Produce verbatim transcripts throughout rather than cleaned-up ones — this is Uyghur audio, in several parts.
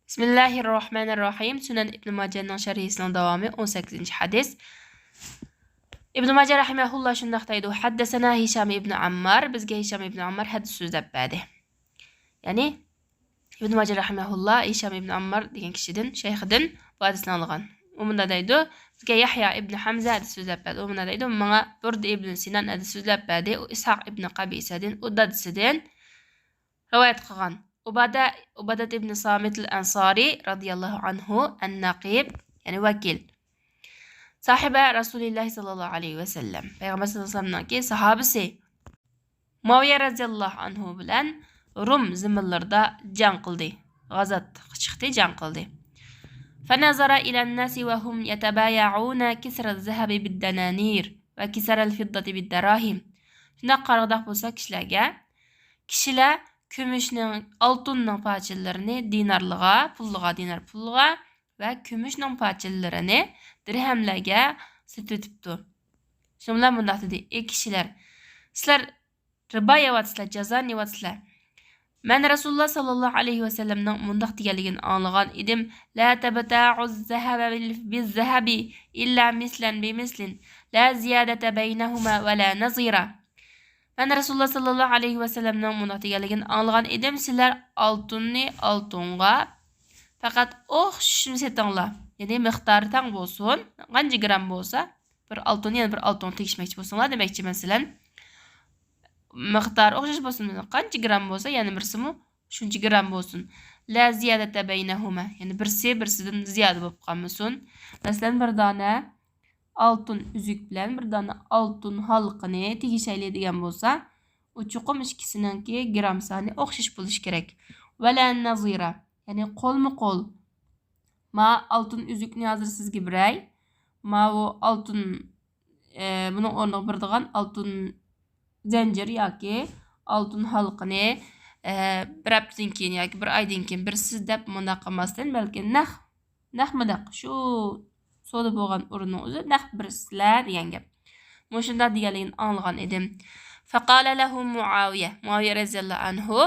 بىسمىللاھىررەھمانىررەھىم. سۈنەن ئىبن ماجەنىڭ شەرھىسىنىڭ داۋامى، ئون سەككىزىنچى ھەدىس. ئىبن ماجە رەھىمەھۇللا شۇنداق دەيدۇ: ھەددەسەنا ھىشام ئىبن ئاممار، بىزگە ھىشام ئىبن ئاممار ھەدىس سۆزلەپ بەردى. يەنى ئىبن ماجە رەھىمەھۇللا ھىشام ئىبن ئاممار دېگەن كىشىدىن، شەيخىدىن بۇ ھەدىسنى ئالغان. ئۇ مۇنداق دەيدۇ: بىزگە يەھيا ئىبن ھەمزە ھەدىس سۆزلەپ بەردى. ئۇ مۇنداق دەيدۇ: ماڭا بۇردە ئىبن سىنان ھەدىس سۆزلەپ بەردى. ئۇ ئىسھاق ئىبن قابىسەدىن، ئۇ دادىسىدىن رىۋايەت قىلغان. ئۇبادە، ئۇبادەت ئىبن سامىت ئەنسارى رەزىياللاھۇ ئەنھۇ، ئەننەقىب، يەنى ۋەكىل. ساھىبە رەسۇلىللاھ ساللاللاھۇ ئەلەيھى ۋەسەللەم، پەيغەمبەر ساللاللاھۇ ئەلەيھى ۋەسەللەمنىڭكى ساھابىسى. مۇئاۋىيە رەزىياللاھۇ ئەنھۇ بىلەن رۇم زېمىنلىرىدا جەڭ قىلدى. غازاتقا چىقتى، جەڭ قىلدى. فنظر إلى الناس وهم يتبايعون كسر الذهب بالدنانير وكسر الفضة بالدراهم. شۇنداق قارىغۇدەك بولسا كىشىلەرگە، كىشىلەر كۈمۈشنىڭ، ئالتۇننىڭ پارچىلىرىنى دىنارلىغا، پۇللىغا، دىنار پۇللىغا ۋە كۈمۈشنىڭ پارچىلىرىنى دىرھەملەرگە سېتىۋېتىپتۇ. شۇنىڭ بىلەن مۇنداق دېدى: ئى كىشىلەر، سىلەر رىبا يەۋاتىسىلەر، جازانى يەۋاتىسىلەر. مەن رەسۇلۇللا ساللاللاھۇ ئەلەيھى ۋەسەللەمنىڭ مۇنداق دېگەنلىكىنى ئاڭلىغان ئىدىم: لا تبتاعوا الذهب بالذهب إلا مثلا بمثل لا زيادة بينهما ولا نظير. مەن رەسۇلۇللا ساللاللاھۇ ئەلەيھى ۋەسەللەمنىڭ مۇنداق دېگەنلىكىنى ئاڭلىغان ئىدىم: سىلەر ئالتۇننى ئالتۇنغا پەقەت ئوخشىشىنى سېتىڭلار. يەنى مىقدارى تەڭ بولسۇن. قانچە گرام بولسا، بىر ئالتۇن يەنە بىر ئالتۇنغا تېگىشمەكچى بولساڭلار دېمەكچى، مەسىلەن، مىقدارى ئوخشاش بولسۇن. قانچە گرام بولسا، يەنە بىرسىمۇ شۇنچە گرام بولسۇن. لا زىيادەتە بەينەھۇمە، يەنى بىرسى بىرسىدىن زىيادە بولۇپ قالمىسۇن. مەسىلەن، بىر دانە ئالتۇن ئۈزۈك بىلەن بىر دانە ئالتۇن ھالقىنى تېگىشەيلى دېگەن بولسا، ئۇ چوقۇم ئىككىسىنىڭكى گرام سانى ئوخشاش بولۇشى كېرەك. ۋەلە نەزىرە، يەنى قولمۇ قول. ما ئالتۇن ئۈزۈكنى ھازىر سىزگە بېرەي. ماۋۇ ئالتۇن، ئە، بۇنىڭ ئورنىغا بېرىدىغان ئالتۇن زەنجىر ياكى ئالتۇن ھالقىنى، ئە، بىر ھەپتىدىن كېيىن ياكى بىر ئايدىن كېيىن بېرىسىز دەپ مۇنداق قىلماستىن، بەلكى نەق، نەقمۇ نەق شۇ سودا بولغان ئورۇننىڭ ئۆزى نەق بېرىسىلەر دېگەن گەپ. مۇشۇنداق دېگەنلىكىنى ئاڭلىغان ئىدىم. فقال له معاوية، مۇئاۋىيە رەزىياللاھۇ ئەنھۇ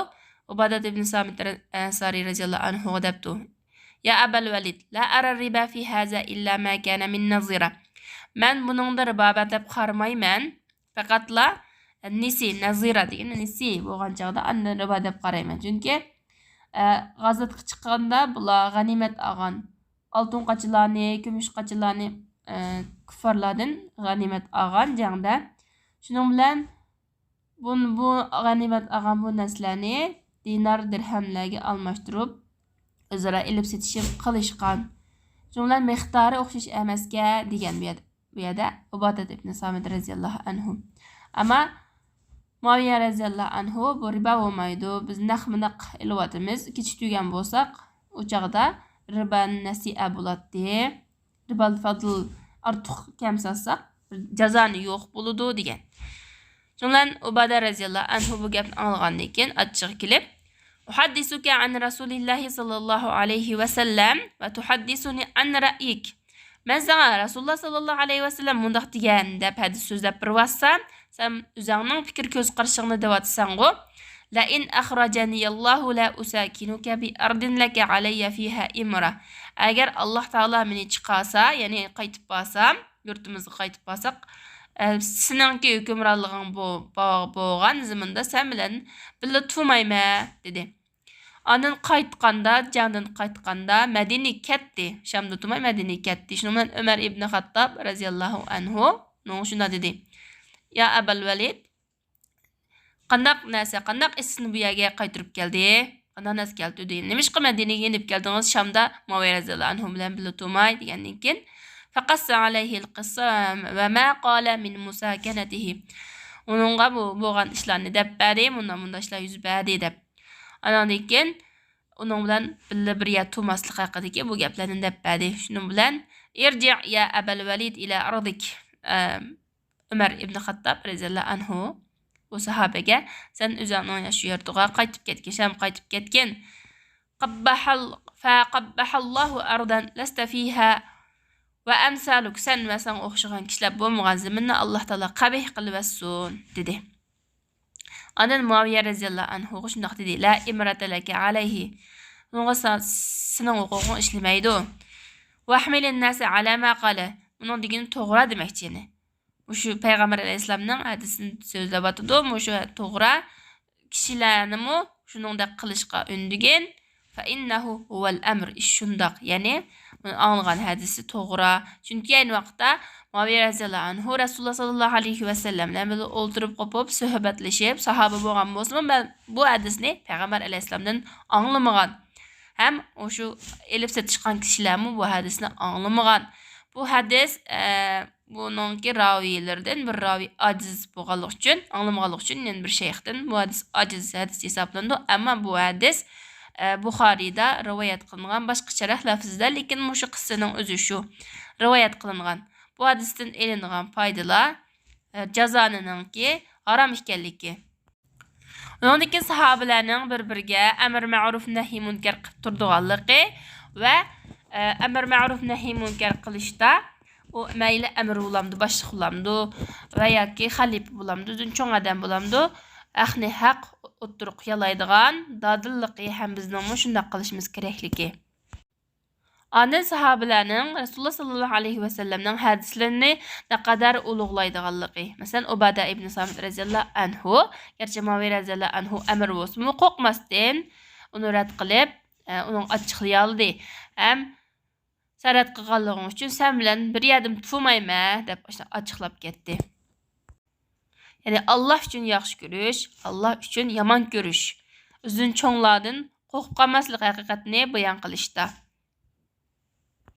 ئۇبادەت ئىبن سامىت ئەنسارى رەزىياللاھۇ ئەنھۇغا دەپتۇ: يا أبا الوليد، لا أرى الربا في هذا إلا ما كان من نظيرة. مەن بۇنىڭدا رىبا بار دەپ قارىمايمەن. پەقەتلا نېسى، نەزىرە دېگەن نېسى بولغان چاغدا ئاندىن رىبا دەپ قارايمەن. چۈنكى، ئە، غازاتقا چىققاندا بۇلار غەنىيمەت ئالغان ئالتۇن قاچىلارنى، كۈمۈش قاچىلارنى، ئە، كۇففارلاردىن غەنىيمەت ئالغان جەڭدە. شۇنىڭ بىلەن بۇ، بۇ غەنىيمەت ئالغان بۇ نەرسىلەرنى دىنار، دىرھەملەرگە ئالماشتۇرۇپ، ئۆزئارا ئېلىپ سېتىشىپ قىلىشقان. شۇنىڭ بىلەن مىقدارى ئوخشاش ئەمەسكەن دېگەن بۇ يەردە، بۇ يەردە ئۇبادەت ئىبن سامىت رەزىياللاھۇ ئەنھۇ. ئەمما مۇئاۋىيە رەزىياللاھۇ ئەنھۇ بۇ رىبا بولمايدۇ، بىز نەقمۇ نەق ئېلىۋاتىمىز، كېچىكتۈرگەن بولساق، ئۇ چاغدا رىبا نەسىئە بولاتتى. رىبال فەزل، ئارتۇق كەم ساتساق، جازانى يوق بولىدۇ دېگەن. شۇنىڭ بىلەن ئۇبادە رەزىياللاھۇ ئەنھۇ بۇ گەپنى ئاڭلىغاندىن كېيىن ئاچچىقى كېلىپ، أحدثك عن رسول الله صلى الله عليه وسلم وتحدثني عن رأيك. مەن ساڭا رەسۇلۇللا ساللاللاھۇ ئەلەيھى ۋەسەللەم مۇنداق دېگەن دەپ ھەدىس سۆزلەپ بېرىۋاتسام، سەن ئۆزۈڭنىڭ پىكىر كۆز قارىشىڭنى دەۋاتىسەنغۇ. لئن أخرجني الله لأساكنك بأرض لك علي فيها إمرة. ئەگەر ئاللاھ تائالا مېنى چىقارسا، يەنى قايتىپ بارسام، يۇرتىمىزغا قايتىپ بارساق، ئە، سېنىڭكى ھۆكۈمرانلىقىڭ بو-، بو-، بولغان زېمىندا سەن بىلەن بىللە تۇرمايمەن، دېدى. ئاندىن قايتقاندا، جەڭدىن قايتقاندا مەدىنىگە كەتتى. شامدا تۇرماي مەدىنىگە كەتتى. شۇنىڭ بىلەن ئۆمەر ئىبنى خاتتاب رەزىياللاھۇ ئەنھۇ ئۇنىڭغا شۇنداق دېدى: يا ئەبەل ۋەلىد، قانداق نەرسە، قانداق ئىسىتنى بۇ يەرگە قايتۇرۇپ كەلدى؟ قانداق نەرسە كەلتۈردى؟ نېمىشقا مەدىنىگە يېنىپ كەلدىڭىز شامدا مۇئاۋىيە رەزىياللاھۇ ئەنھۇ بىلەن بىللە تۇرماي؟ دېگەندىن كېيىن، فقص عليه القصة وما قال من مساكنته. ئۇنىڭغا بۇ بولغان ئىشلارنى دەپ بەردى، مۇنداق مۇنداق ئىشلار يۈز بەردى دەپ. ئاناندىن كېيىن ئۇنىڭ بىلەن بىللە بىر يەردە تۇرماسلىق ھەققىدىكى بۇ گەپلەرنى دەپ بەردى. شۇنىڭ بىلەن، ارجع يا أبا الوليد إلى أرضك. ئە، ئۆمەر ئىبن خاتتاب رەزىياللاھۇ ئەنھۇ بۇ ساھابىگە، سەن ئۆزۈڭنىڭ ياشىغان يۇرتىغا قايتىپ كەتكىن، شام قايتىپ كەتكىن. قبح ال-، فقبح الله أرضا لست فيها وأمثالك. سەن ۋە ساڭا ئوخشىغان كىشىلەر بولمىغان زېمىننى ئاللاھ تائالا قەبىھ قىلىۋەتسۇن، دېدى. ئاندىن مۇئاۋىيە رەزىياللاھۇ ئەنھۇغا شۇنداق دېدى: لا إمرة لك عليه. بۇنىڭغا سا-، سېنىڭ ھوقۇقۇڭ ئىشلىمەيدۇ. ۋەھمىلىن ناسە ئەلە ما قالە. ئۇنىڭ دېگىنى توغرا دېمەكچى، يەنى. مۇشۇ پەيغەمبەر ئەلەيھىسسالامنىڭ ھەدىسىنى سۆزلەۋاتىدۇ. مۇشۇ توغرا. كىشىلەرنىمۇ شۇنىڭدەك قىلىشقا ئۈندىگىن. فەئىننەھۇ ھۇۋەل ئەمر. ئىش شۇنداق. يەنى، بۇنى ئاڭلىغان ھەدىسى توغرا. چۈنكى ئەينى ۋاقىتتا مۇئاۋىيە رەزىياللاھۇ ئەنھۇ رەسۇلۇللا ساللاللاھۇ ئەلەيھى ۋەسەللەم بىلەن بىللە ئولتۇرۇپ قوپۇپ، سۆھبەتلىشىپ، ساھابە بولغان بولسىمۇ، بۇ ھەدىسنى پەيغەمبەر ئەلەيھىسسالامدىن ئاڭلىمىغان. ھەم ئۇشۇ ئېلىپ سېتىشقان كىشىلەرمۇ بۇ ھەدىسنى ئاڭلىمىغان. بۇ ھەدىس، ئە، بۇنىڭكى راۋىيلىرىدىن بىر راۋىي ئاجىز بولغانلىقى ئۈچۈن، ئاڭلىمىغانلىقى ئۈچۈن، يەنە بىر شەيختىن بۇ ھەدىس ئاجىز ھەدىس ھېسابلىنىدۇ. ئەمما بۇ ھەدىس، ئە، بۇخارىيدا رىۋايەت قىلىنغان باشقىچەرەك لەفزدە، لېكىن مۇشۇ قىسسىنىڭ ئۆزى شۇ رىۋايەت قىلىنغان. بۇ ھەدىستىن ئېلىنغان پايدىلار، ئە، جازانىنىڭكى ھارام ئىكەنلىكى. ئۇنىڭدىن كېيىن ساھابىلەرنىڭ بىر-بىرىگە ئەمر مەرۇف نەھي مۇنكەر قىلىپ تۇرىدىغانلىقى ۋە، ئە، ئەمر مەرۇف نەھي مۇنكەر قىلىشتا ئۇ مەيلى ئەمىر بولامدۇ، باشلىق بولامدۇ ۋە ياكى خەلىپە بولامدۇ، ئۆزىدىن چوڭ ئادەم بولامدۇ، ھەقنى ھەق ئوتتۇرىغا قويالايدىغان دادىللىقى ھەم بىزنىڭمۇ شۇنداق قىلىشىمىز كېرەكلىكى. ئاندىن ساھابىلەرنىڭ رەسۇلۇللا ساللاللاھۇ ئەلەيھى ۋەسەللەمنىڭ ھەدىسلىرىنى نەقەدەر ئۇلۇغلايدىغانلىقى. مەسىلەن، ئۇبادە ئىبنى سامىت رەزىياللاھۇ ئەنھۇ، گەرچە مۇئاۋىيە رەزىياللاھۇ ئەنھۇ ئەمىر بولسىمۇ، قورقماستىن ئۇنى رەت قىلىپ، ئە، ئۇنىڭغا ئاچچىقلىيالىدى. ھەم «سەن رەت قىلغانلىقىڭ ئۈچۈن سەن بىلەن بىر يەردىمۇ تۇرمايمەن» دەپ ئاشۇنداق ئاچچىقلاپ كەتتى. يەنى ئاللا ئۈچۈن ياخشى كۆرۈش، ئاللا ئۈچۈن يامان كۆرۈش، ئۆزىدىن چوڭلاردىن قورقۇپ قالماسلىق ھەقىقەتنى بايان قىلىشتا.